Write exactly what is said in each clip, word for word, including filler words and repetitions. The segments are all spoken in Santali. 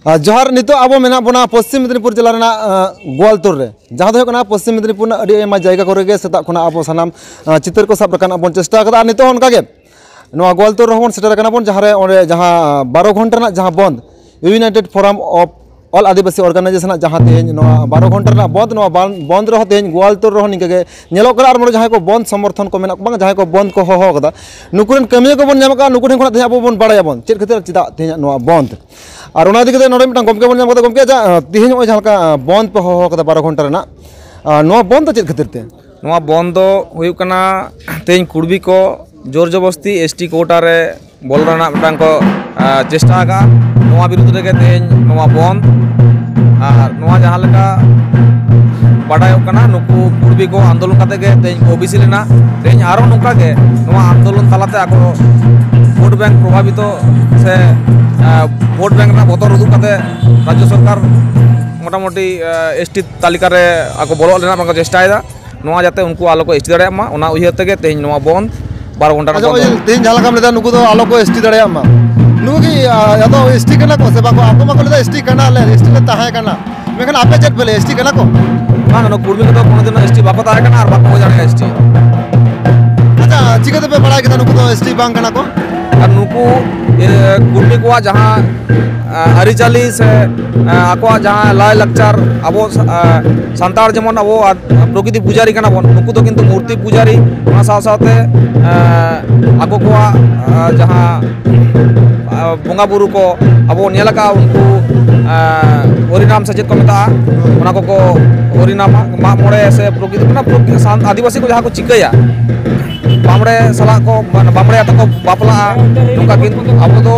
ᱟᱨ ᱡᱚᱦᱟᱨ, ᱱᱤᱛᱚᱜ ᱟᱵᱚ ᱢᱮᱱᱟᱜ ᱵᱚᱱᱟ ᱯᱚᱥᱪᱤᱢ ᱢᱮᱫᱽᱱᱤᱯᱩᱨ ᱡᱮᱞᱟ ᱨᱮᱱᱟᱜ, ᱟᱸ, ᱜᱳᱣᱟᱞᱛᱳᱲ ᱨᱮ, ᱡᱟᱦᱟᱸ ᱫᱚ ᱦᱩᱭᱩᱜ ᱠᱟᱱᱟ ᱯᱚᱥᱪᱤᱢ ᱢᱮᱫᱽᱱᱤᱯᱩᱨ ᱨᱮᱱᱟᱜ ᱟᱹᱰᱤ ᱟᱭᱢᱟ ᱡᱟᱭᱜᱟ ᱠᱚᱨᱮ ᱜᱮ ᱥᱮᱛᱟᱜ ᱠᱷᱚᱱᱟᱜ ᱟᱵᱚ ᱥᱟᱱᱟᱢ, ᱟᱸ, ᱪᱤᱛᱟᱹᱨ ᱠᱚ ᱥᱟᱵ ᱨᱟᱠᱟᱵ ᱨᱮᱱᱟᱜ ᱵᱚᱱ ᱪᱮᱥᱴᱟ ᱟᱠᱟᱫᱟ᱾ ᱟᱨ ᱱᱤᱛᱚᱜ ᱦᱚᱸ ᱚᱱᱠᱟ ᱜᱮ ᱱᱚᱣᱟ ᱜᱳᱣᱟᱞᱛᱳᱲ ᱨᱮᱦᱚᱸ ᱵᱚᱱ ᱥᱮᱴᱮᱨ ᱟᱠᱟᱱᱟ ᱵᱚᱱ, ᱡᱟᱦᱟᱸ ᱨᱮ ᱚᱸᱰᱮ ᱡᱟᱦᱟᱸ ᱵᱟᱨᱚ ᱜᱷᱚᱱᱴᱟ ᱨᱮᱱᱟᱜ ᱡᱟᱦᱟᱸ ᱵᱚᱱᱫ, United Forum of All Adivasi Organization ᱟᱜ ᱡᱟᱦᱟᱸ ᱛᱮᱦᱮᱧ ᱱᱚᱣᱟ ᱵᱟᱨᱚ ᱜᱷᱚᱱᱴᱟ ᱨᱮᱱᱟᱜ ᱵᱚᱱᱫ, ᱱᱚᱣᱟ ᱵᱟᱱ-, ᱵᱚᱱᱫ ᱨᱮᱦᱚᱸ ᱛᱮᱦᱮᱧ ᱜᱳᱣᱟᱞᱛᱳᱲ ᱨᱮᱦᱚᱸ ᱱᱤᱝᱠᱟᱹ ᱜᱮ ᱧᱮᱞᱚᱜ ᱠᱟᱱᱟ᱾ ᱟᱨ ᱱᱚᱰᱮ ᱡᱟᱦᱟᱸᱭ ᱠᱚ ᱵᱚᱱᱫ ᱥᱚᱢᱚᱨᱛᱷᱚᱱ ᱠᱚ ᱢᱮᱱᱟᱜ ᱠᱚ, ᱵᱟᱝ ᱡᱟᱦᱟᱸᱭ ᱠᱚ ᱵᱚᱱᱫ ᱠᱚ ᱦᱚᱦᱚ ᱟᱠᱟᱫᱟ, ᱱᱩᱠᱩ ᱨᱮᱱ ᱠᱟᱹᱢᱤᱭᱟᱹ ᱠᱚᱵᱚᱱ ᱧᱟᱢ ᱟᱠᱟᱫᱼᱟ, ᱱᱩᱠᱩ ᱴᱷᱮᱱ ᱠᱷᱚᱱᱟᱜ ᱛᱮᱦᱮᱧ ᱟᱵᱚ ᱵᱚᱱ ᱵᱟᱲᱟᱭᱟᱵᱚᱱ ᱪᱮᱫ ᱠᱷᱟᱹᱛᱤᱨ ᱪᱮᱫᱟᱜ ᱛᱮᱦᱮᱧᱟᱜ ᱱᱚᱣᱟ ᱵᱚᱱᱫ᱾ ᱟᱨ ᱚᱱᱟ ᱤᱫᱤ ᱠᱟᱛᱮ ᱱᱚᱰᱮ ᱢᱤᱫᱴᱟᱝ ᱜᱚᱢᱠᱮ ᱵᱚᱱ ᱧᱟᱢ ᱠᱟᱫᱟ᱾ ᱜᱚᱢᱠᱮ, ᱟᱪᱪᱷᱟ, ᱛᱮᱦᱮᱧ ᱱᱚᱜᱼᱚᱭ ᱡᱟᱦᱟᱸ ᱞᱮᱠᱟ, ᱟᱸ, ᱵᱚᱱᱫ ᱯᱮ ᱦᱚᱦᱚ ᱟᱠᱟᱫᱟ ᱵᱟᱨᱚ ᱜᱷᱚᱱᱴᱟ ᱨᱮᱱᱟᱜ, ᱟᱸ, ᱱᱚᱣᱟ ᱵᱚᱱᱫ ᱫᱚ ᱦᱩᱭᱩᱜ ᱠᱟᱱᱟ ᱛᱮᱦᱮᱧ ᱠᱩᱲᱵᱤ ᱠᱚ ᱡᱳᱨ ᱡᱚᱵᱚᱥᱛᱤ S T quota ᱨᱮ ᱵᱚᱞᱚ ᱨᱮᱱᱟᱜ ᱢᱤᱫᱴᱟᱝ ᱠᱚ, ᱟᱸ, ᱪᱮᱥᱴᱟ ᱟᱠᱟᱫᱼᱟ᱾ ᱱᱚᱣᱟ ᱵᱤᱨᱩᱫᱽ ᱨᱮᱜᱮ ᱛᱮᱦᱮᱧ ᱱᱚᱣᱟ ᱵᱚᱱᱫ᱾ ᱟᱨ ᱱᱚᱣᱟ ᱡᱟᱦᱟᱸ ᱞᱮᱠᱟ ᱵᱟᱰᱟᱭᱚᱜ ᱠᱟᱱᱟ, ᱱᱩᱠᱩ ᱠᱩᱲᱵᱤ ᱠᱚ ᱟᱱᱫᱳᱞᱚᱱ ᱠᱟᱛᱮ ᱜᱮ ᱛᱮᱦᱮᱧ ᱠᱚ O B C ᱞᱮᱱᱟ᱾ ᱛᱮᱦᱮᱧ ᱟᱨᱚ ᱱᱚᱝᱠᱟ ᱜᱮ ᱱᱚᱣᱟ ᱟᱱᱫᱳᱞᱚᱱ ᱛᱟᱞᱟᱛᱮ ᱟᱠᱚ ᱵᱷᱳᱴ ᱵᱮᱝᱠ ᱯᱨᱚᱵᱷᱟᱵᱤᱛᱚ ᱥᱮ, ᱟᱸ, ᱵᱷᱳᱴ ᱵᱮᱝᱠ ᱨᱮᱱᱟᱜ ᱵᱚᱛᱚᱨ ᱩᱫᱩᱜ ᱠᱟᱛᱮ ᱨᱟᱡᱽᱡᱚ ᱥᱚᱨᱠᱟᱨ ᱢᱚᱴᱟᱢᱩᱴᱤ, ᱟᱸ, S T ᱛᱟᱹᱞᱤᱠᱟ ᱨᱮ ᱟᱠᱚ ᱵᱚᱞᱚᱜ ᱨᱮᱱᱟᱜ ᱠᱚ ᱪᱮᱥᱴᱟᱭᱮᱫᱟ᱾ ᱱᱚᱣᱟ ᱡᱟᱛᱮ ᱩᱱᱠᱩ ᱟᱞᱚ ᱠᱚ S T ᱫᱟᱲᱮᱭᱟᱜ ᱢᱟ, ᱚᱱᱟ ᱩᱭᱦᱟᱹᱨ ᱛᱮᱜᱮ ᱛᱮᱦᱮᱧ ᱱᱚᱣᱟ ᱵᱚᱱᱫ, ᱵᱟᱨᱚ ᱜᱷᱚᱱᱴᱟ ᱨᱮᱱᱟᱜ ᱟᱪᱪᱷᱟ, ᱵᱚᱱᱫ᱾ ᱱᱚᱜᱼᱚᱭ ᱛᱮᱦᱮᱧ ᱡᱟᱦᱟᱸ ᱞᱮᱠᱟᱢ ᱞᱟᱹᱭᱫᱟ, ᱱᱩᱠᱩ ᱫᱚ ᱟᱞᱚ ᱠᱚ S T ᱫᱟᱲᱮᱭᱟᱜ ᱢᱟ᱾ ᱱᱩᱠᱩ ᱠᱤ, ᱟ, ᱟᱫᱚ S T ᱠᱟᱱᱟ ᱠᱚ ᱥᱮ ᱵᱟᱠᱚ? ᱟᱠᱚ ᱢᱟᱠᱚ ᱞᱟᱹᱭᱫᱟ S T ᱠᱟᱱᱟᱞᱮ, S T ᱞᱮ ᱛᱟᱦᱮᱸ ᱠᱟᱱᱟ, ᱢᱮᱱᱠᱷᱟᱱ ᱟᱯᱮ ᱪᱮᱫ ᱯᱮ ᱞᱟᱹᱭᱟ, S T ᱠᱟᱱᱟ ᱠᱚ? ᱵᱟᱝ, ᱱᱩᱠᱩ ᱠᱩᱲᱢᱤ ᱠᱚᱫᱚ ᱠᱳᱱᱳ ᱫᱤᱱ S T ᱵᱟᱠᱚ ᱛᱟᱦᱮᱸ ᱠᱟᱱᱟ ᱟᱨ ᱵᱟᱠᱚ ᱦᱩᱭ ᱫᱟᱲᱮᱭᱟᱜᱼᱟ S T᱾ ᱟᱪᱪᱷᱟ, ᱪᱤᱠᱟᱹ ᱛᱮᱯᱮ ᱵᱟᱲᱟᱭ ᱠᱮᱫᱟ ᱱᱩᱠᱩ ᱫᱚ S T ᱵᱟᱝ ᱠᱟᱱᱟ ᱠᱚ? ᱟᱨ ᱱᱩᱠᱩ, ᱮ, ᱠᱩᱲᱢᱤ ᱠᱚᱣᱟᱜ ᱡᱟᱦᱟᱸ, ᱟ, ᱟᱹᱨᱤᱪᱟᱹᱞᱤ ᱥᱮ, ᱟ, ᱟᱠᱚᱣᱟᱜ ᱡᱟᱦᱟᱸ ᱞᱟᱭᱼᱞᱟᱠᱪᱟᱨ, ᱟᱵᱚ ᱥᱟ-, ᱟ, ᱥᱟᱱᱛᱟᱲ ᱡᱮᱢᱚᱱ ᱟᱵᱚ ᱟᱨ ᱯᱨᱚᱠᱨᱤᱛᱤ ᱯᱩᱡᱟᱨᱤ ᱠᱟᱱᱟ ᱵᱚᱱ, ᱱᱩᱠᱩ ᱫᱚ ᱠᱤᱱᱛᱩ ᱢᱩᱨᱛᱤ ᱯᱩᱡᱟᱨᱤ, ᱚᱱᱟ ᱥᱟᱶ ᱥᱟᱶᱛᱮ, ᱮ, ᱟᱠᱚ ᱠᱚᱣᱟᱜ, ᱮ, ᱡᱟᱦᱟᱸ, ᱮ, ᱵᱚᱸᱜᱟ ᱵᱩᱨᱩ ᱠᱚ ᱟᱵᱚ ᱧᱮᱞ ᱟᱠᱟᱫᱼᱟ, ᱩᱱᱠᱩ, ᱮ, ᱦᱚᱨᱤᱱᱟᱢ ᱥᱮ ᱪᱮᱫ ᱠᱚ ᱢᱮᱛᱟᱜᱼᱟ, ᱚᱱᱟ ᱠᱚᱠᱚ ᱦᱚᱨᱤᱱᱟᱢᱟ, ᱢᱟᱜ ᱢᱚᱬᱮ ᱥᱮ ᱯᱨᱚᱠᱤᱛᱤ, ᱚᱱᱟ ᱯᱨᱚᱠᱤᱛᱤ ᱥᱟᱱ-, ᱟᱹᱫᱤᱵᱟᱹᱥᱤ ᱠᱚ ᱡᱟᱦᱟᱸ ᱠᱚ ᱪᱤᱠᱟᱹᱭᱟ, ᱵᱟᱢᱲᱮ ᱥᱟᱞᱟᱜ ᱠᱚ, ᱵᱟᱢᱲᱮ ᱟᱛᱮ ᱠᱚ ᱵᱟᱯᱞᱟᱜᱼᱟ, ᱱᱚᱝᱠᱟ ᱠᱤᱱᱛᱩ ᱟᱵᱚ ᱫᱚ,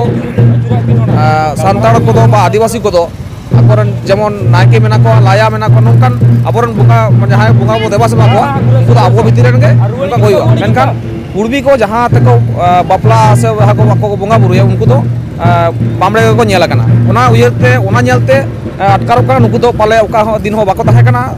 ᱮ, ᱥᱟᱱᱛᱟᱲ ᱠᱚᱫᱚ ᱵᱟ ᱟᱹᱫᱤᱵᱟᱹᱥᱤ ᱠᱚᱫᱚ ᱟᱠᱚᱨᱮᱱ ᱡᱮᱢᱚᱱ ᱱᱟᱭᱠᱮ ᱢᱮᱱᱟᱜ ᱠᱚᱣᱟ, ᱞᱟᱭᱟ ᱢᱮᱱᱟᱜ ᱠᱚᱣᱟ, ᱱᱚᱝᱠᱟᱱ ᱟᱵᱚᱨᱮᱱ ᱵᱚᱸᱜᱟ, ᱡᱟᱦᱟᱸᱭ ᱵᱚᱸᱜᱟ ᱵᱚ ᱫᱮᱵᱟ ᱥᱮᱵᱟ ᱠᱚᱣᱟ, ᱩᱱᱠᱩ ᱫᱚ ᱟᱵᱚ ᱵᱷᱤᱛᱤᱨ ᱨᱮᱱ ᱜᱮ ᱱᱚᱝᱠᱟ ᱠᱚ ᱦᱩᱭᱩᱜᱼᱟ᱾ ᱢᱮᱱᱠᱷᱟᱱ ᱠᱩᱲᱵᱤ ᱠᱚ ᱡᱟᱦᱟᱸ ᱛᱮᱠᱚ, ᱟ, ᱵᱟᱯᱞᱟ ᱥᱮ ᱡᱟᱦᱟᱸ ᱠᱚ ᱟᱠᱚ ᱠᱚ ᱵᱚᱸᱜᱟ ᱵᱩᱨᱩᱭᱟ, ᱩᱱᱠᱩ ᱫᱚ, ᱟ, ᱵᱟᱢᱲᱮ ᱜᱮᱠᱚ ᱧᱮᱞ ᱟᱠᱟᱱᱟ᱾ ᱚᱱᱟ ᱩᱭᱦᱟᱹᱨ ᱛᱮ, ᱚᱱᱟ ᱧᱮᱞ ᱛᱮ, ᱟ, ᱟᱴᱠᱟᱨᱚᱜ ᱠᱟᱱᱟ, ᱱᱩᱠᱩ ᱫᱚ ᱯᱟᱞᱮ ᱚᱠᱟ ᱦᱚᱸ ᱫᱤᱱ ᱦᱚᱸ ᱵᱟᱠᱚ ᱛᱟᱦᱮᱸ ᱠᱟᱱᱟ,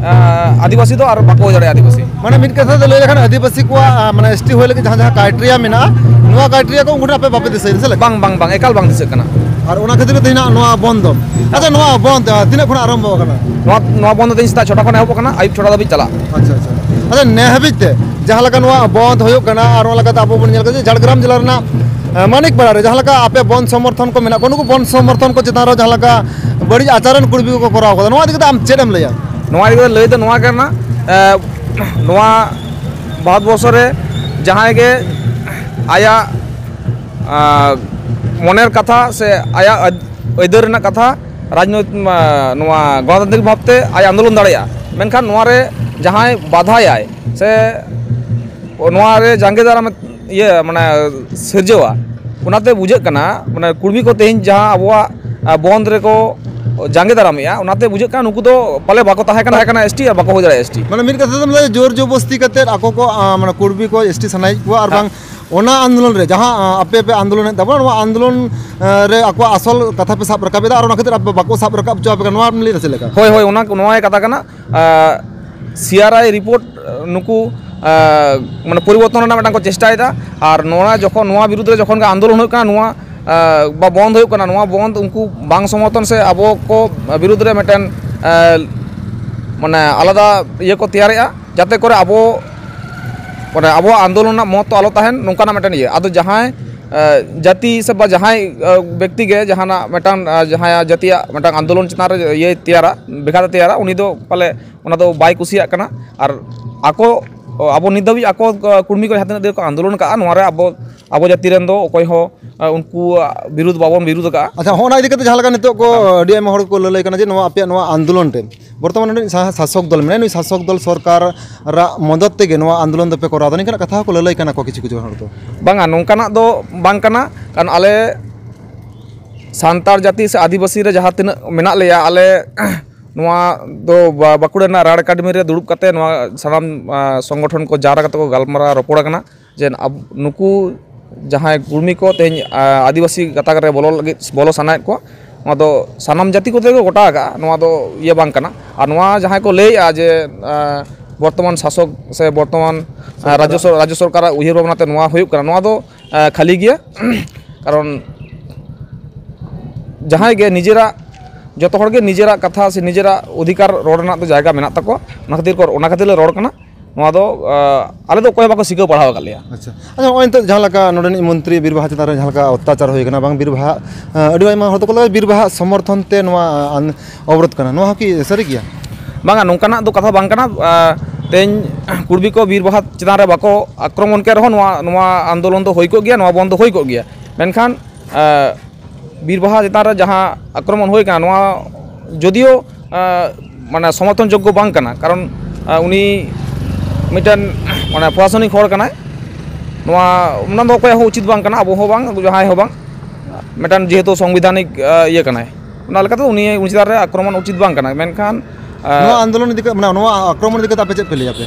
ᱟ, ᱟᱹᱫᱤᱵᱟᱹᱥᱤ ᱫᱚ ᱟᱨ ᱵᱟᱠᱚ ᱦᱩᱭ ᱫᱟᱲᱮᱭᱟᱜᱼᱟ ᱟᱹᱫᱤᱵᱟᱹᱥᱤ᱾ ᱢᱟᱱᱮ ᱢᱤᱫ ᱠᱟᱛᱷᱟ ᱛᱮ ᱞᱟᱹᱭ ᱞᱮᱠᱷᱟᱱ ᱟᱹᱫᱤᱵᱟᱹᱥᱤ ᱠᱚᱣᱟᱜ, ᱟ, ᱢᱟᱱᱮ S T ᱦᱩᱭ ᱞᱟᱹᱜᱤᱫ ᱡᱟᱦᱟᱸ ᱡᱟᱦᱟᱸ criteria ᱢᱮᱱᱟᱜᱼᱟ, ᱱᱚᱣᱟ criteria ᱠᱚ ᱩᱱᱠᱩ ᱴᱷᱮᱱ ᱟᱯᱮ ᱵᱟᱯᱮ ᱫᱤᱥᱟᱹᱭᱮᱫᱟ ᱥᱮ ᱞᱮ? ᱵᱟᱝ, ᱵᱟᱝ, ᱵᱟᱝ, ᱮᱠᱟᱞ ᱵᱟᱝ ᱫᱤᱥᱟᱹᱜ ᱠᱟᱱᱟ᱾ ᱟᱨ ᱚᱱᱟ ᱠᱷᱟᱹᱛᱤᱨ ᱛᱮ ᱛᱮᱦᱮᱧ ᱱᱚᱣᱟ ᱵᱚᱱᱫ ᱫᱚ᱾ ᱟᱪᱪᱷᱟ, ᱱᱚᱣᱟ ᱵᱚᱱᱫ ᱛᱤᱱᱟᱹᱜ ᱠᱷᱚᱱ ᱟᱨᱟᱢᱵᱷᱚ ᱟᱠᱟᱱᱟ? ᱱᱚᱣᱟ ᱱᱚᱣᱟ ᱵᱚᱱᱫ ᱫᱚ ᱛᱮᱦᱮᱧ ᱥᱮᱛᱟᱜ ᱪᱷᱚᱴᱟ ᱠᱷᱚᱱ ᱮᱦᱚᱵᱚᱜ ᱠᱟᱱᱟ, ᱟᱹᱭᱩᱵ ᱪᱷᱚᱴᱟ ᱫᱷᱟᱹᱵᱤᱡ ᱪᱟᱞᱟᱜᱼᱟ᱾ ᱟᱪᱪᱷᱟ, ᱟᱪᱪᱷᱟ᱾ ᱟᱪᱪᱷᱟ, ᱱᱮ ᱦᱟᱹᱵᱤᱡ ᱛᱮ ᱡᱟᱦᱟᱸ ᱞᱮᱠᱟ ᱱᱚᱣᱟ ᱵᱚᱱᱫ ᱦᱩᱭᱩᱜ ᱠᱟᱱᱟ, ᱟᱨ ᱚᱱᱟ ᱞᱮᱠᱟᱛᱮ ᱟᱵᱚ ᱵᱚᱱ ᱧᱮᱞ ᱠᱟᱫᱟ ᱡᱮ ᱡᱷᱟᱲᱜᱨᱟᱢ ᱡᱮᱞᱟ ᱨᱮᱱᱟᱜ, ᱮ, ᱢᱟᱱᱤᱠ ᱯᱟᱲᱟ ᱨᱮ ᱡᱟᱦᱟᱸ ᱞᱮᱠᱟ ᱟᱯᱮ ᱵᱚᱱᱫ ᱥᱚᱢᱚᱨᱛᱷᱚᱱ ᱠᱚ ᱢᱮᱱᱟᱜ ᱠᱚᱣᱟ, ᱱᱩᱠᱩ ᱵᱚᱱᱫ ᱥᱚᱢᱚᱨᱛᱷᱚᱱ ᱠᱚ ᱪᱮᱛᱟᱱ ᱨᱮ ᱡᱟᱦᱟᱸ ᱞᱮᱠᱟ ᱵᱟᱹᱲᱤᱡ ᱟᱪᱟᱨᱚᱱ ᱠᱩᱲᱵᱤ ᱠᱚᱠᱚ ᱠᱚᱨᱟᱣ ᱠᱟᱫᱟ, ᱱᱚᱣᱟ ᱤᱫᱤ ᱠᱟᱛᱮ ᱟᱢ ᱪᱮᱫ ᱮᱢ ᱞᱟᱹᱭᱟ? ᱱᱚᱣᱟ ᱤᱫᱤ ᱠᱟᱛᱮ ᱞᱟᱹᱭ ᱫᱚ ᱱᱚᱣᱟ ᱠᱟᱱᱟ, ᱮ, ᱱᱚᱣᱟ ᱵᱷᱟᱨᱚᱛ ᱵᱚᱨᱥᱚ ᱨᱮ ᱡᱟᱦᱟᱸᱭ ᱜᱮ ᱟᱭᱟᱜ, ᱟ, ᱢᱚᱱᱮᱨ ᱠᱟᱛᱷᱟ ᱥᱮ ᱟᱭᱟᱜ ᱟᱹᱭᱫᱟᱹᱨ ᱨᱮᱱᱟᱜ ᱠᱟᱛᱷᱟ ᱨᱟᱡᱽᱱᱳᱭ-, ᱢᱟ, ᱱᱚᱣᱟ ᱜᱚᱱᱚᱛᱟᱱᱛᱨᱤᱠ ᱵᱷᱟᱵᱽᱛᱮ ᱟᱡ ᱟᱱᱫᱳᱞᱚᱱ ᱫᱟᱲᱮᱭᱟᱜᱼᱟ, ᱢᱮᱱᱠᱷᱟᱱ ᱱᱚᱣᱟ ᱨᱮ ᱡᱟᱦᱟᱸᱭ ᱵᱟᱫᱷᱟᱭᱟᱭ ᱥᱮ ᱱᱚᱣᱟ ᱨᱮ ᱡᱟᱸᱜᱮ ᱫᱟᱨᱟᱢ ᱤᱭᱟᱹ ᱢᱟᱱᱮ ᱥᱤᱨᱡᱟᱹᱣᱟ, ᱚᱱᱟᱛᱮ ᱵᱩᱡᱷᱟᱹᱜ ᱠᱟᱱᱟ ᱢᱟᱱᱮ ᱠᱩᱲᱢᱤ ᱠᱚ ᱛᱮᱦᱮᱧ ᱡᱟᱦᱟᱸ ᱟᱵᱚᱣᱟᱜ, ᱟ, ᱵᱚᱱᱫ ᱨᱮᱠᱚ ᱡᱟᱸᱜᱮ ᱫᱟᱨᱟᱢᱮᱜᱼᱟ, ᱚᱱᱟᱛᱮ ᱵᱩᱡᱷᱟᱹᱜ ᱠᱟᱱᱟ ᱱᱩᱠᱩ ᱫᱚ ᱯᱟᱞᱮ ᱵᱟᱠᱚ ᱛᱟᱦᱮᱸ ᱠᱟᱱᱟ, ᱛᱟᱦᱮᱸ ᱠᱟᱱᱟ ᱮᱥ ᱴᱤ ᱟᱨ ᱵᱟᱠᱚ ᱦᱩᱭ ᱫᱟᱲᱮᱭᱟᱜᱼᱟ ᱮᱥ ᱴᱤ᱾ ᱢᱟᱱᱮ ᱢᱤᱫ ᱠᱟᱛᱷᱟ ᱛᱮᱢ ᱞᱟᱹᱭᱟ ᱡᱳᱨ ᱡᱚᱵᱚᱥᱛᱤ ᱠᱟᱛᱮ ᱟᱠᱚ ᱠᱚ, ᱟ, ᱢᱟᱱᱮ ᱠᱩᱲᱢᱤ ᱠᱚ ᱮᱥ ᱴᱤ ᱥᱟᱱᱟᱭᱮᱫ ᱠᱚᱣᱟ, ᱟᱨ ᱦᱮᱸ᱾ ᱵᱟᱝ ᱚᱱᱟ ᱟᱱᱫᱳᱞᱚᱱ ᱨᱮ ᱡᱟᱦᱟᱸ, ᱟ, ᱟᱯᱮ ᱯᱮ ᱟᱱᱫᱳᱞᱚᱱᱮᱫ ᱛᱟᱵᱚᱱᱟ, ᱱᱚᱣᱟ ᱟᱱᱫᱳᱞᱚᱱ, ᱟ, ᱨᱮ ᱟᱠᱚᱣᱟᱜ ᱟᱥᱚᱞ ᱠᱟᱛᱷᱟ ᱯᱮ ᱥᱟᱵ ᱨᱟᱠᱟᱵ ᱮᱫᱟ, ᱟᱨ ᱚᱱᱟ ᱠᱷᱟᱹᱛᱤᱨ ᱟᱯᱮ ᱵᱟᱠᱚ ᱥᱟᱵ ᱨᱟᱠᱟᱵ ᱦᱚᱪᱚ ᱟᱯᱮ ᱠᱟᱱᱟ, ᱱᱚᱣᱟ ᱮᱢ ᱞᱟᱹᱭ ᱫᱟ ᱪᱮᱫ ᱞᱮᱠᱟ? ᱦᱳᱭ, ᱦᱳᱭ, ᱚᱱᱟ, ᱱᱚᱣᱟ ᱜᱮ ᱠᱟᱛᱷᱟ ᱠᱟᱱᱟ᱾ ᱟ, ᱥᱤ ᱟᱨ ᱟᱭ ᱨᱤᱯᱳᱨᱴ, ᱟ, ᱱᱩᱠᱩ, ᱟ, ᱢᱟᱱᱮ ᱯᱚᱨᱤᱵᱚᱨᱛᱚᱱ ᱨᱮᱱᱟᱜ ᱢᱤᱫᱴᱟᱝ ᱠᱚ ᱪᱮᱥᱴᱟᱭᱮᱫᱟ, ᱟᱨ ᱱᱚᱣᱟ ᱡᱚᱠᱷᱚᱱ, ᱱᱚᱣᱟ ᱵᱤᱨᱩᱫᱽ ᱨᱮ ᱡᱚᱠᱷᱚᱱ ᱜᱮ ᱟᱱᱫᱳᱞᱚᱱ ᱦᱩᱭᱩᱜ ᱠᱟᱱᱟ, ᱱᱚᱣᱟ, ᱟ, ᱵᱟ ᱵᱚᱱᱫ ᱦᱩᱭᱩᱜ ᱠᱟᱱᱟ, ᱱᱚᱣᱟ ᱵᱚᱱᱫ ᱩᱱᱠᱩ ᱵᱟᱝ ᱥᱚᱢᱚᱨᱛᱷᱚᱱ ᱥᱮ ᱟᱵᱚ ᱠᱚ ᱵᱤᱨᱩᱫᱽ ᱨᱮ ᱢᱤᱫᱴᱮᱱ, ᱟ, ᱢᱟᱱᱮ ᱟᱞᱟᱫᱟ ᱤᱭᱟᱹ ᱠᱚ ᱛᱮᱭᱟᱨᱮᱜᱼᱟ, ᱡᱟᱛᱮ ᱠᱚᱨᱮ ᱟᱵᱚ, ᱢᱟᱱᱮ ᱟᱵᱚᱣᱟᱜ ᱟᱱᱫᱳᱞᱚᱱ ᱨᱮᱱᱟᱜ ᱢᱚᱦᱚᱛᱛᱚ ᱟᱞᱚ ᱛᱟᱦᱮᱱ, ᱱᱚᱝᱠᱟᱱᱟᱜ ᱢᱤᱫᱴᱮᱱ ᱤᱭᱟᱹ᱾ ᱟᱫᱚ ᱡᱟᱦᱟᱸᱭ, ᱟ, ᱡᱟᱹᱛᱤ ᱥᱮ ᱵᱟ ᱡᱟᱦᱟᱸᱭ, ᱟ, ᱵᱮᱠᱛᱤ ᱜᱮ ᱡᱟᱦᱟᱱᱟᱜ ᱢᱤᱫᱴᱟᱝ, ᱟ, ᱡᱟᱦᱟᱸᱭᱟᱜ ᱡᱟᱹᱛᱤᱭᱟᱜ ᱢᱤᱫᱴᱟᱝ ᱟᱱᱫᱳᱞᱚᱱ ᱪᱮᱛᱟᱱ ᱨᱮ ᱤᱭᱟᱹᱭ ᱛᱮᱭᱟᱨᱟ, ᱵᱮᱜᱷᱟᱛ ᱮ ᱛᱮᱭᱟᱨᱟ, ᱩᱱᱤ ᱫᱚ ᱯᱟᱞᱮ ᱚᱱᱟ ᱫᱚ ᱵᱟᱭ ᱠᱩᱥᱤᱭᱟᱜ ᱠᱟᱱᱟ᱾ ᱟᱨ ᱟᱠᱚ, ᱟᱵᱚ ᱱᱤᱛ ᱫᱷᱟᱹᱵᱤᱡ ᱟᱠᱚ, ᱟ, ᱠᱩᱲᱢᱤ ᱠᱚ ᱡᱟᱦᱟᱸ ᱛᱤᱱᱟᱹᱜ ᱫᱤᱱ ᱠᱚ ᱟᱱᱫᱳᱞᱚᱱ ᱠᱟᱜᱼᱟ, ᱱᱚᱣᱟ ᱨᱮ ᱟᱵᱚ, ᱟᱵᱚ ᱡᱟᱹᱛᱤ ᱨᱮᱱ ᱫᱚ ᱚᱠᱚᱭ ᱦᱚᱸ, ᱟ, ᱩᱱᱠᱩᱣᱟᱜ ᱵᱤᱨᱩᱫᱷ ᱵᱟᱵᱚᱱ ᱵᱤᱨᱩᱫᱷ ᱟᱠᱟᱜᱼᱟ᱾ ᱟᱪᱪᱷᱟ, ᱦᱚᱸᱜᱼᱚ ᱱᱟ ᱤᱫᱤ ᱠᱟᱛᱮ ᱡᱟᱦᱟᱸ ᱞᱮᱠᱟ ᱱᱤᱛᱚᱜ ᱠᱚ ᱟᱹᱰᱤ ᱟᱭᱢᱟ ᱦᱚᱲ ᱠᱚ ᱞᱟᱹᱞᱟᱹᱭ ᱠᱟᱱᱟ ᱡᱮ ᱱᱚᱣᱟ ᱟᱯᱮᱭᱟᱜ ᱱᱚᱣᱟ ᱟᱱᱫᱳᱞᱚᱱ ᱨᱮ ᱵᱚᱨᱛᱚᱢᱟᱱ ᱨᱮᱱ ᱥᱟ-, ᱥᱟᱥᱚᱠ ᱫᱚᱞ ᱢᱮᱱᱟᱭᱟ, ᱱᱩᱭ ᱥᱟᱥᱚᱠ ᱫᱚᱞ ᱥᱚᱨᱠᱟᱨ ᱨᱟᱜ ᱢᱚᱫᱚᱫ ᱛᱮᱜᱮ ᱱᱚᱣᱟ ᱟᱱᱫᱳᱞᱚᱱ ᱫᱚᱯᱮ ᱠᱚᱨᱟᱣ ᱮᱫᱟ, ᱱᱤᱝᱠᱟᱱᱟᱜ ᱠᱟᱛᱷᱟ ᱦᱚᱸᱠᱚ ᱞᱟᱹᱞᱟᱹᱭ ᱠᱟᱱᱟ ᱠᱚ ᱠᱤᱪᱷᱩ ᱠᱤᱪᱷᱩ ᱦᱚᱲ ᱫᱚ᱾ ᱵᱟᱝᱟ, ᱱᱚᱝᱠᱟᱱᱟᱜ ᱫᱚ ᱵᱟᱝ ᱠᱟᱱᱟ, ᱠᱟᱨᱚᱱ ᱟᱞᱮ ᱥᱟᱱᱛᱟᱲ ᱡᱟᱹᱛᱤ ᱥᱮ ᱟᱹᱫᱤᱵᱟᱹᱥᱤ ᱨᱮ ᱡᱟᱦᱟᱸ ᱛᱤᱱᱟᱹᱜ ᱢᱮᱱᱟᱜ ᱞᱮᱭᱟ, ᱟᱞᱮ ᱱᱚᱣᱟ ᱫᱚ ᱵᱟ-, ᱵᱟᱸᱠᱩᱲᱟ ᱨᱮᱱᱟᱜ ᱨᱟᱲ ᱮᱠᱟᱰᱮᱢᱤ ᱨᱮ ᱫᱩᱲᱩᱵ ᱠᱟᱛᱮ ᱱᱚᱣᱟ ᱥᱟᱱᱟᱢ, ᱟ, ᱥᱚᱝᱜᱚᱴᱷᱚᱱ ᱠᱚ ᱡᱟᱣᱨᱟ ᱠᱟᱛᱮ ᱠᱚ ᱜᱟᱞᱢᱟᱨᱟᱣ ᱨᱚᱯᱚᱲ ᱟᱠᱟᱱᱟ ᱡᱮ ᱟᱵ-, ᱱᱩᱠᱩ ᱡᱟᱦᱟᱸᱭ ᱠᱩᱲᱢᱤ ᱠᱚ ᱛᱮᱦᱮᱧ, ᱟ, ᱟᱹᱫᱤᱵᱟᱹᱥᱤ ᱜᱟᱛᱟᱠ ᱨᱮ ᱵᱚᱞᱚ ᱞᱟᱹᱜᱤᱫ, ᱵᱚᱞᱚ ᱥᱟᱱᱟᱭᱮᱫ ᱠᱚᱣᱟ, ᱱᱚᱣᱟ ᱫᱚ ᱥᱟᱱᱟᱢ ᱡᱟᱹᱛᱤ ᱠᱚᱛᱮ ᱠᱚ ᱜᱚᱴᱟ ᱟᱠᱟᱫᱼᱟ, ᱱᱚᱣᱟ ᱫᱚ ᱤᱭᱟᱹ ᱵᱟᱝ ᱠᱟᱱᱟ᱾ ᱟᱨ ᱱᱚᱣᱟ ᱡᱟᱦᱟᱸᱭ ᱠᱚ ᱞᱟᱹᱭᱮᱫᱼᱟ ᱡᱮ, ᱟ, ᱵᱚᱨᱛᱚᱢᱟᱱ ᱥᱟᱥᱚᱠ ᱥᱮ ᱵᱚᱨᱛᱚᱢᱟᱱ, ᱟ, ᱨᱟᱡᱽᱡᱚ ᱥᱚᱨ-, ᱨᱟᱡᱽᱡᱚ ᱥᱚᱨᱠᱟᱨᱟᱜ ᱩᱭᱦᱟᱹᱨ ᱵᱷᱟᱵᱽᱱᱟ ᱛᱮ ᱱᱚᱣᱟ ᱦᱩᱭᱩᱜ ᱠᱟᱱᱟ, ᱱᱚᱣᱟ ᱫᱚ, ᱟ, ᱠᱷᱟᱹᱞᱤ ᱜᱮᱭᱟ᱾ ᱠᱟᱨᱚᱱ ᱡᱟᱦᱟᱸᱭ ᱜᱮ ᱱᱤᱡᱮᱨᱟᱜ, ᱡᱚᱛᱚ ᱦᱚᱲ ᱜᱮ ᱱᱤᱡᱮᱨᱟᱜ ᱠᱟᱛᱷᱟ ᱥᱮ ᱱᱤᱡᱮᱨᱟᱜ ᱚᱫᱷᱤᱠᱟᱨ ᱨᱚᱲ ᱨᱮᱱᱟᱜ ᱫᱚ ᱡᱟᱭᱜᱟ ᱢᱮᱱᱟᱜ ᱛᱟᱠᱚᱣᱟ᱾ ᱚᱱᱟ ᱠᱷᱟᱹᱛᱤᱨ ᱠᱚ, ᱚᱱᱟ ᱠᱷᱟᱹᱛᱤᱨ ᱞᱮ ᱨᱚᱲ ᱠᱟᱱᱟ᱾ ᱱᱚᱣᱟ ᱫᱚ, ᱟᱸ, ᱟᱞᱮ ᱫᱚ ᱚᱠᱚᱭ ᱦᱚᱸ ᱵᱟᱠᱚ ᱥᱤᱠᱷᱟᱹᱣ ᱯᱟᱲᱦᱟᱣ ᱟᱠᱟᱫ ᱞᱮᱭᱟ᱾ ᱟᱪᱪᱷᱟ, ᱟᱪᱪᱷᱟ, ᱱᱚᱜᱼᱚᱭ ᱱᱤᱛᱚᱜ ᱡᱟᱦᱟᱸ ᱞᱮᱠᱟ ᱱᱚᱰᱮᱱᱤᱡ ᱢᱚᱱᱛᱨᱤ ᱵᱤᱨ ᱵᱟᱦᱟ ᱪᱮᱛᱟᱱ ᱨᱮ ᱡᱟᱦᱟᱸ ᱞᱮᱠᱟ ᱚᱛᱛᱟᱪᱟᱨ ᱦᱩᱭ ᱠᱟᱱᱟ, ᱵᱟᱝ ᱵᱤᱨ ᱵᱟᱦᱟ, ᱟᱸ, ᱟᱹᱰᱤ ᱟᱭᱢᱟ ᱦᱚᱲ ᱫᱚᱠᱚ ᱞᱟᱹᱭᱟ ᱵᱤᱨ ᱵᱟᱦᱟ ᱥᱚᱢᱚᱨᱛᱷᱚᱱ ᱛᱮ ᱱᱚᱣᱟ, ᱟᱸ, ᱚᱵᱚᱨᱳᱫᱷ ᱠᱟᱱᱟ, ᱱᱚᱣᱟ ᱦᱚᱸ ᱠᱤ ᱥᱟᱹᱨᱤ ᱜᱮᱭᱟ? ᱵᱟᱝᱟ, ᱱᱚᱝᱠᱟᱱᱟᱜ ᱫᱚ ᱠᱟᱛᱷᱟ ᱵᱟᱝ ᱠᱟᱱᱟ᱾ ᱟᱸ, ᱛᱮᱦᱮᱧ ᱠᱩᱲᱵᱤ ᱠᱚ ᱵᱤᱨ ᱵᱟᱦᱟ ᱪᱮᱛᱟᱱ ᱨᱮ ᱵᱟᱠᱚ ᱟᱠᱨᱚᱢᱚᱱ ᱠᱮᱫ ᱨᱮᱦᱚᱸ ᱱᱚᱣᱟ, ᱱᱚᱣᱟ ᱟᱱᱫᱳᱞᱚᱱ ᱫᱚ ᱦᱩᱭ ᱠᱚᱜ ᱜᱮᱭᱟ, ᱱᱚᱣᱟ ᱵᱚᱱᱫ ᱫᱚ ᱦᱩᱭ ᱠᱚᱜ ᱜᱮᱭᱟ᱾ ᱢᱮᱱᱠᱷᱟᱱ, ᱟᱸ, ᱵᱤᱨ ᱵᱟᱦᱟ ᱪᱮᱛᱟᱱ ᱨᱮ ᱡᱟᱦᱟᱸ ᱟᱠᱨᱚᱢᱚᱱ ᱦᱩᱭ ᱠᱟᱱᱟ, ᱱᱚᱣᱟ ᱡᱚᱫᱤᱭᱳ, ᱟᱸ, ᱢᱟᱱᱮ ᱥᱚᱢᱚᱨᱛᱷᱚᱱ ᱡᱳᱜᱽᱜᱚ ᱵᱟᱝ ᱠᱟᱱᱟ, ᱠᱟᱨᱚᱱ, ᱟᱸ, ᱩᱱᱤ ᱢᱤᱫᱴᱮᱱ ᱢᱟᱱᱮ ᱯᱨᱚᱥᱟᱥᱚᱱᱤᱠ ᱦᱚᱲ ᱠᱟᱱᱟᱭ᱾ ᱱᱚᱣᱟ, ᱚᱱᱟ ᱫᱚ ᱚᱠᱚᱭᱟᱜ ᱦᱚᱸ ᱩᱪᱤᱛ ᱵᱟᱝ ᱠᱟᱱᱟ, ᱟᱵᱚ ᱦᱚᱸ ᱵᱟᱝ, ᱡᱟᱦᱟᱸᱭ ᱦᱚᱸ ᱵᱟᱝ, ᱢᱤᱫᱴᱟᱝ ᱡᱮᱦᱮᱛᱩ ᱥᱚᱝᱵᱤᱫᱷᱟᱱᱤᱠ, ᱟᱸ, ᱤᱭᱟᱹ ᱠᱟᱱᱟᱭ, ᱚᱱᱟ ᱞᱮᱠᱟᱛᱮ ᱩᱱᱤ, ᱩᱱᱤ ᱪᱮᱛᱟᱱ ᱨᱮ ᱟᱠᱨᱚᱢᱚᱱ ᱩᱪᱤᱛ ᱵᱟᱝ ᱠᱟᱱᱟ᱾ ᱢᱮᱱᱠᱷᱟᱱ, ᱟᱸ, ᱱᱚᱣᱟ ᱟᱱᱫᱳᱞᱚᱱ ᱤᱫᱤ ᱠᱟᱛᱮ, ᱢᱟᱱᱮ ᱱᱚᱣᱟ ᱟᱠᱨᱚᱢᱚᱱ ᱤᱫᱤ ᱠᱟᱛᱮ ᱟᱯᱮ ᱪᱮᱫ ᱯᱮ ᱞᱟᱹᱭᱟ ᱯᱮ?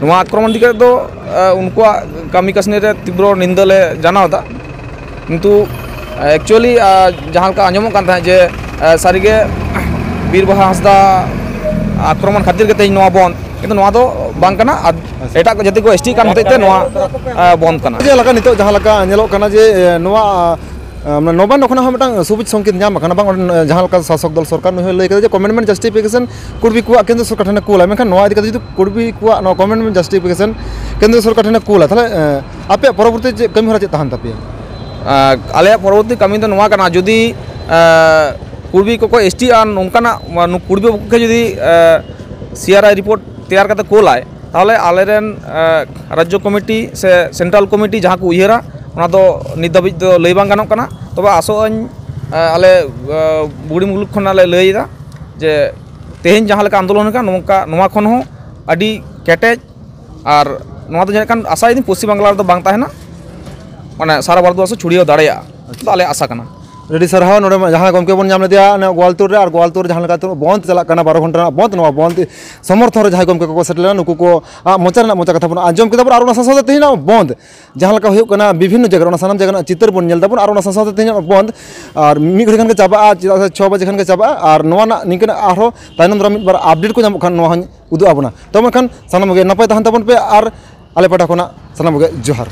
ᱱᱚᱣᱟ ᱟᱠᱨᱚᱢᱚᱱ ᱤᱫᱤ ᱠᱟᱛᱮ ᱫᱚ, ᱟᱸ, ᱩᱱᱠᱩᱣᱟᱜ ᱠᱟᱹᱢᱤ ᱠᱟᱹᱥᱱᱤ ᱨᱮ ᱛᱤᱵᱨᱚ ᱱᱤᱱᱫᱟᱹ ᱞᱮ ᱡᱟᱱᱟᱣ ᱮᱫᱟ᱾ ᱠᱤᱱᱛᱩ, ᱟᱸ, actually, ᱟᱸ, ᱡᱟᱦᱟᱸ ᱞᱮᱠᱟ ᱟᱸᱡᱚᱢᱚᱜ ᱠᱟᱱ ᱛᱟᱦᱮᱸᱫ ᱡᱮ, ᱟᱸ, ᱥᱟᱹᱨᱤᱜᱮ ᱵᱤᱨ ᱵᱟᱦᱟ ᱦᱟᱸᱥᱫᱟ ᱟᱠᱨᱚᱢᱚᱱ ᱠᱷᱟᱹᱛᱤᱨ ᱜᱮ ᱛᱮᱦᱮᱧ ᱱᱚᱣᱟ ᱵᱚᱱᱫ, ᱠᱤᱱᱛᱩ ᱱᱚᱣᱟ ᱫᱚ ᱵᱟᱝ ᱠᱟᱱᱟ᱾ ᱟᱨ ᱟᱪᱪᱷᱟ᱾ ᱮᱴᱟᱜ ᱠᱚ ᱡᱟᱹᱛᱤ ᱠᱚ ᱮᱥ ᱴᱤ ᱠᱟᱱ ᱦᱚᱛᱮᱡ ᱛᱮ ᱱᱚᱣᱟ, ᱟᱸ, ᱵᱚᱱᱫ ᱠᱟᱱᱟ᱾ ᱡᱮᱞᱮᱠᱟ ᱱᱤᱛᱚᱜ ᱡᱟᱦᱟᱸ ᱞᱮᱠᱟ ᱧᱮᱞᱚᱜ ᱠᱟᱱᱟ ᱡᱮ, ᱮ, ᱱᱚᱣᱟ, ᱟᱸ, ᱢᱟᱱᱮ ᱱᱚᱵᱟᱱᱱᱚ ᱠᱷᱚᱱᱟᱜ ᱦᱚᱸ ᱢᱤᱫᱴᱟᱝ ᱥᱩᱵᱩᱡ ᱥᱚᱝᱠᱮᱛ ᱧᱟᱢ ᱟᱠᱟᱱᱟ, ᱵᱟᱝ? ᱚᱸᱰᱮ, ᱡᱟᱦᱟᱸ ᱞᱮᱠᱟ ᱥᱟᱥᱚᱠ ᱫᱚᱞ ᱥᱚᱨᱠᱟᱨ ᱱᱩᱭ ᱦᱚᱸᱭ ᱞᱟᱹᱭ ᱠᱟᱫᱟ ᱡᱮ ᱠᱚᱢᱮᱱᱴᱢᱮᱱᱴ ᱡᱟᱥᱴᱤᱯᱷᱤᱠᱮᱥᱚᱱ ᱠᱩᱲᱵᱤ ᱠᱚᱣᱟᱜ ᱠᱮᱱᱫᱨᱚ ᱥᱚᱨᱠᱟᱨ ᱴᱷᱮᱱᱮ ᱠᱩᱞᱟ, ᱢᱮᱱᱠᱷᱟᱱ ᱱᱚᱣᱟ ᱤᱫᱤ ᱠᱟᱛᱮ ᱡᱩᱫᱤ ᱠᱩᱲᱵᱤ ᱠᱚᱣᱟᱜ ᱱᱚᱣᱟ ᱠᱚᱢᱮᱱᱴᱢᱮᱱᱴ ᱡᱟᱥᱴᱤᱯᱷᱤᱠᱮᱥᱚᱱ ᱠᱮᱱᱫᱨᱚ ᱥᱚᱨᱠᱟᱨ ᱴᱷᱮᱱᱮ ᱠᱩᱞᱟ, ᱛᱟᱦᱚᱞᱮ, ᱮ, ᱟᱯᱮᱭᱟᱜ ᱯᱚᱨᱚᱵᱚᱨᱛᱤ ᱪᱮᱫ ᱠᱟᱹᱢᱤ ᱦᱚᱨᱟ ᱪᱮᱫ ᱛᱟᱦᱮᱱ ᱛᱟᱯᱮᱭᱟ? ᱟᱸ, ᱟᱞᱮᱭᱟᱜ ᱯᱚᱨᱚᱵᱚᱨᱛᱤ ᱠᱟᱹᱢᱤ ᱫᱚ ᱱᱚᱣᱟ ᱠᱟᱱᱟ, ᱡᱩᱫᱤ, ᱟᱸ, ᱠᱩᱲᱵᱤ ᱠᱚᱠᱚ ᱮᱥ ᱴᱤ ᱟᱨ ᱱᱚᱝᱠᱟᱱᱟᱜ, ᱢᱟ-, ᱱᱩ-, ᱠᱩᱲᱵᱤ ᱯᱚᱠᱠᱷᱮ ᱡᱩᱫᱤ, ᱟᱸ, ᱥᱤ ᱟᱨ ᱟᱭ ᱨᱤᱯᱳᱨᱴ ᱛᱮᱭᱟᱨ ᱠᱟᱛᱮ ᱠᱩᱞᱟᱭ, ᱛᱟᱦᱚᱞᱮ ᱟᱞᱮᱨᱮᱱ, ᱟᱸ, ᱨᱟᱡᱽᱡᱚ ᱠᱚᱢᱤᱴᱤ ᱥᱮ ᱥᱮᱱᱴᱨᱟᱞ ᱠᱚᱢᱤᱴᱤ ᱡᱟᱦᱟᱸ ᱠᱚ ᱩᱭᱦᱟᱹᱨᱟ, ᱚᱱᱟ ᱫᱚ ᱱᱤᱛ ᱫᱷᱟᱹᱵᱤᱡ ᱫᱚ ᱞᱟᱹᱭ ᱵᱟᱝ ᱜᱟᱱᱚᱜ ᱠᱟᱱᱟ᱾ ᱛᱚᱵᱮ ᱟᱥᱚᱜ ᱟᱹᱧ, ᱟᱸ, ᱟᱞᱮ, ᱟᱸ, ᱵᱩᱜᱲᱤ ᱢᱩᱞᱩᱠ ᱠᱷᱚᱱᱟᱜ ᱞᱮ ᱞᱟᱹᱭ ᱮᱫᱟ ᱡᱮ ᱛᱮᱦᱮᱧ ᱡᱟᱦᱟᱸ ᱞᱮᱠᱟ ᱟᱱᱫᱳᱞᱚᱱ ᱟᱠᱟᱱ, ᱱᱚᱝᱠᱟ, ᱱᱚᱣᱟ ᱠᱷᱚᱱ ᱦᱚᱸ ᱟᱹᱰᱤ ᱠᱮᱴᱮᱡ, ᱟᱨ ᱱᱚᱣᱟ ᱫᱚ ᱡᱟᱹᱱᱤᱡ ᱠᱷᱟᱱ ᱟᱥᱟᱭᱮᱫᱟᱹᱧ ᱯᱚᱥᱪᱤᱢ ᱵᱟᱝᱞᱟ ᱨᱮᱫᱚ ᱵᱟᱝ ᱛᱟᱦᱮᱱᱟ, ᱢᱟᱱᱮ ᱥᱟᱨᱟ ᱵᱷᱟᱨᱚᱛᱵᱚᱨᱥᱚ ᱪᱷᱩᱲᱭᱟᱹᱣ ᱫᱟᱲᱮᱭᱟᱜᱼᱟ, ᱫᱚ ᱟᱞᱮᱭᱟᱜ ᱟᱥᱟ ᱠᱟᱱᱟ᱾ ᱟᱹᱰᱤ ᱥᱟᱨᱦᱟᱣ᱾ ᱱᱚᱰᱮ ᱢᱟ ᱡᱟᱦᱟᱸ ᱜᱚᱢᱠᱮ ᱵᱚᱱ ᱧᱟᱢ ᱞᱮᱫᱮᱭᱟ, ᱚᱱᱟ ᱜᱳᱣᱟᱞᱛᱳᱲ ᱨᱮ, ᱟᱨ ᱜᱳᱣᱟᱞᱛᱳᱲ ᱨᱮ ᱡᱟᱦᱟᱸ ᱞᱮᱠᱟ ᱛᱮ ᱵᱚᱱᱫ ᱪᱟᱞᱟᱜ ᱠᱟᱱᱟ, ᱵᱟᱨᱚ ᱜᱷᱚᱱᱴᱟ ᱨᱮᱱᱟᱜ ᱵᱚᱱᱫ, ᱱᱚᱣᱟ ᱵᱚᱱᱫ ᱥᱚᱢᱚᱨᱛᱷᱚᱱ ᱨᱮ ᱡᱟᱦᱟᱸᱭ ᱜᱚᱢᱠᱮ ᱠᱚᱠᱚ ᱥᱮᱴᱮᱨ ᱞᱮᱱᱟ, ᱱᱩᱠᱩ ᱠᱚᱣᱟᱜ ᱢᱚᱪᱟ ᱨᱮᱱᱟᱜ ᱢᱚᱪᱟ ᱠᱟᱛᱷᱟ ᱵᱚᱱ ᱟᱸᱡᱚᱢ ᱠᱮᱫᱟ ᱵᱚᱱ, ᱟᱨ ᱚᱱᱟ ᱥᱟᱶ ᱥᱟᱶᱛᱮ ᱛᱮᱦᱮᱧᱟᱜ ᱵᱚᱱᱫ ᱡᱟᱦᱟᱸ ᱞᱮᱠᱟ ᱦᱩᱭᱩᱜ ᱠᱟᱱᱟ ᱵᱤᱵᱷᱤᱱᱱᱚ ᱡᱟᱭᱜᱟ ᱨᱮ, ᱚᱱᱟ ᱥᱟᱱᱟᱢ ᱡᱟᱭᱜᱟ ᱨᱮᱱᱟᱜ ᱪᱤᱛᱟᱹᱨ ᱵᱚᱱ ᱧᱮᱞ ᱫᱟᱵᱚᱱ, ᱟᱨ ᱚᱱᱟ ᱥᱟᱶ ᱥᱟᱶᱛᱮ ᱛᱮᱦᱮᱧᱟᱜ ᱵᱚᱱᱫ ᱟᱨ ᱢᱤᱫ ᱜᱷᱟᱹᱲᱤ ᱠᱷᱟᱱ ᱜᱮ ᱪᱟᱵᱟᱜᱼᱟ, ᱪᱮᱫᱟᱜ ᱥᱮ ᱪᱷᱚ ᱵᱟᱡᱮ ᱠᱷᱟᱱ ᱜᱮ ᱪᱟᱵᱟᱜᱼᱟ, ᱟᱨ ᱱᱚᱣᱟ ᱨᱮᱱᱟᱜ ᱱᱤᱝᱠᱟᱹᱱᱟᱜ ᱟᱨᱦᱚᱸ ᱛᱟᱭᱱᱚᱢ ᱫᱟᱨᱟᱢ ᱢᱤᱫ ᱵᱟᱨ ᱟᱯᱰᱮᱴ ᱠᱚ ᱧᱟᱢᱚᱜ ᱠᱷᱟᱱ ᱱᱚᱣᱟ ᱦᱚᱸᱧ ᱩᱫᱩᱜ ᱟᱵᱚᱱᱟ᱾ ᱛᱚ ᱢᱮᱱᱠᱷᱟᱱ ᱥᱟᱱᱟᱢ ᱠᱚᱜᱮ ᱱᱟᱯᱟᱭ ᱛᱟᱦᱮᱱ ᱛᱟᱵᱚᱱ ᱯᱮ, ᱟᱨ ᱟᱞᱮ ᱯᱟᱦᱴᱟ ᱠᱷᱚᱱᱟᱜ ᱥᱟᱱᱟᱢ ᱠᱚᱜᱮ ᱡᱚᱦᱟᱨ᱾